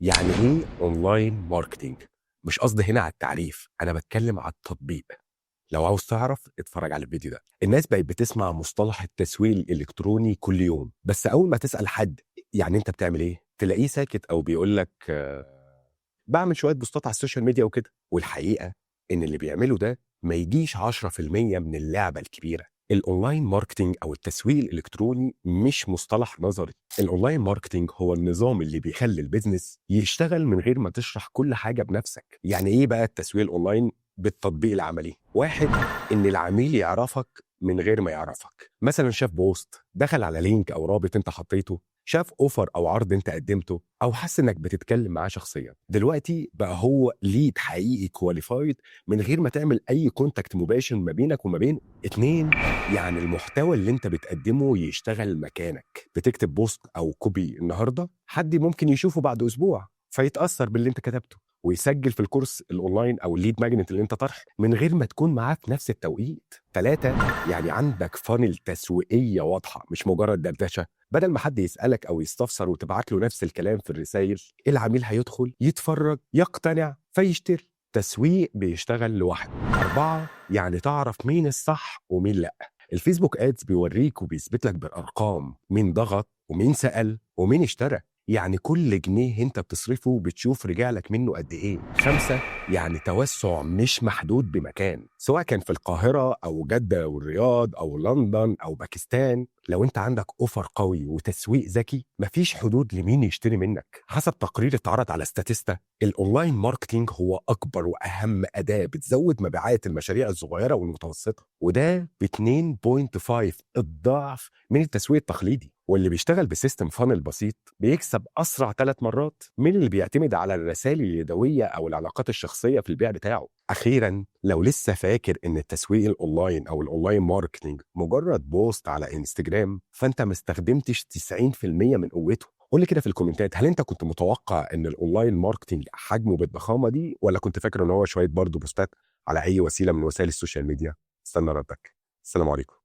يعني ايه online marketing؟ مش قصدي هنا على التعريف، انا بتكلم على التطبيق. لو عاوز تعرف اتفرج على الفيديو ده. الناس بقت بتسمع مصطلح التسويق الالكتروني كل يوم، بس اول ما تسال حد يعني انت بتعمل ايه، تلاقيه ساكت او بيقول لك بعمل شوية بوستات على ال social media وكده. والحقيقة ان اللي بيعمله ده ما يجيش 10% من اللعبة الكبيره. ال online marketing او التسويق الالكتروني مش مصطلح نظري. ال online marketing هو النظام اللي بيخلي ال business يشتغل من غير ما تشرح كل حاجة بنفسك. يعني ايه بقى التسويق الاونلاين بالتطبيق العملي؟ واحد، ان العميل يعرفك من غير ما يعرفك. مثلا شاف post، دخل على link او رابط انت حطيته، شاف offer او عرض انت قدمته، او حس انك بتتكلم معاه شخصيا. دلوقتي بقى هو lead حقيقي qualified من غير ما تعمل اي contact مباشر ما بينك وما بينه. اتنين، يعني المحتوى اللي انت بتقدمه يشتغل مكانك. بتكتب post او copy النهارده، حد ممكن يشوفه بعد اسبوع فيتاثر باللي انت كتبته ويسجل في ال course ال online او ال lead magnet اللي انت طرحه من غير ما تكون معاه في نفس التوقيت. ثلاثة، يعني عندك funnel تسويقية واضحة، مش مجرد دردشة. بدل ما حد يسألك أو يستفسر وتبعت له نفس الكلام في الرسائل، العميل هيدخل يتفرج، يقتنع، فيشتري. تسويق بيشتغل لوحده. أربعة، يعني تعرف مين الصح ومين لأ. ال Facebook Ads بيوريك وبيثبت لك بالأرقام مين ضغط ومين سأل ومين اشترى. يعني كل جنيه انت بتصرفه بتشوف رجع لك منه قد ايه. خمسة، يعني توسع مش محدود بمكان، سواء كان في القاهرة أو جدة والرياض أو لندن أو باكستان. لو انت عندك offer قوي وتسويق ذكي، مفيش حدود لمين يشتري منك. حسب تقرير اتعرض على Statista، ال online marketing هو اكبر واهم اداه بتزود مبيعات المشاريع الصغيرة والمتوسطه، وده ب 2.5 الضعف من التسويق التقليدي. واللي بيشتغل ب system funnel بسيط بيكسب اسرع 3 مرات من اللي بيعتمد على الرسائل اليدوية او العلاقات الشخصية في البيع بتاعه. اخيرا، لو لسه فاكر ان التسويق الاونلاين او ال online marketing مجرد post على انستجرام، فانت ما استخدمتش 90% من قوته. قول لي كده في الكومنتات، هل انت كنت متوقع ان ال online marketing حجمه بالضخامه دي، ولا كنت فاكر ان هو شوية برضه بوستات على اي وسيلة من وسائل ال social media؟ استنى ردك. السلام عليكم.